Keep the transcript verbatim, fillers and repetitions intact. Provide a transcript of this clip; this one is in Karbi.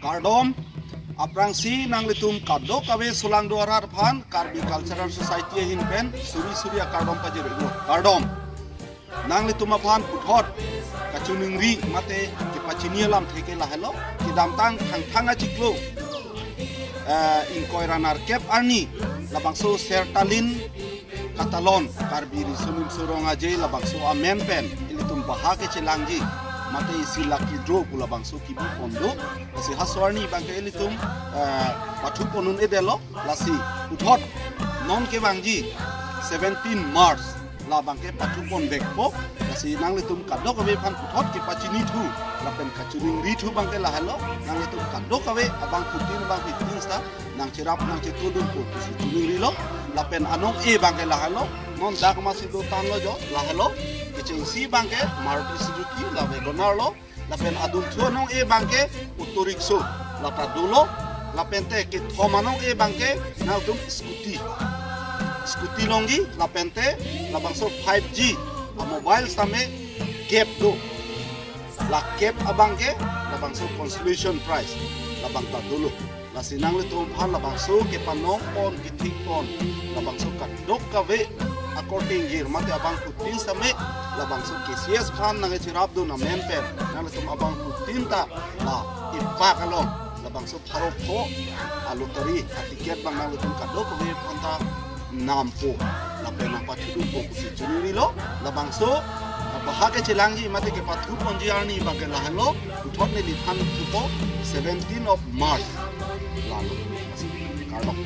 Kardom, aphrangsi nanglitum kadokave solangdo arat aphan Karbi Cultural Society ahin pen suri suri akardom pajirlo. Kardom. Nanglitum aphan puthot kachiningri mate kepachini alamthe ke lahelo, kedamtang Thangthang achiklo, eh, ingkoi ra nerkep arni, labangso Sertalin Katalon, Karbi Riso Nimso Rong Aje labangso amen pen ilitum baha kechelangji, mate isi lucky draw pu labangso kebi pon do. Lasi laso arni abangke ilitum, eh, pathu pon un-edetlo. Lasi puthot non kevangji seventeen March, labangke pathu pon vekpo. Lasi nanglitum kadokave aphan puthot kepachinithu lapen kachiningrithu abangke lahelo. Nanglitum kadokave abangphutin abangphutin seta nangcherap nangchetudunpo pusi chiningrilo. Lapen anong-e abangke lahelo. Non dak masi do tanglo jo, lahelo. Kechengsi abangke Maruti Suzuki la WagonR lo. Lapen adunthu anong-e abangke auto rickshaw lata dolo. Lapente kethom anong-e abangke nangtum scooty. Scooty longji, lapente labangso five G a-mobile sitame cap do. La cap abangke labangso consolation prize labangta dolo. Lasi nanglitum aphan labangso kepanong pon, kethik pon, labangso kadokave akorte ingjir mate abangphutin sitame labangso K C S aphan nangcherapdun amen pen nanglitum abangphutin ta la ipak along labangso pharo pho a-lottery a-ticket abang nanglitum kadokave aphanta nampo lapen nangpathudunpo pusi chiningrilo. Labangso baha kechelangji mate kepathu ponji arni abangke lahelo, puthot neliphan thupo, seventeen of March. Lalo. Kardom.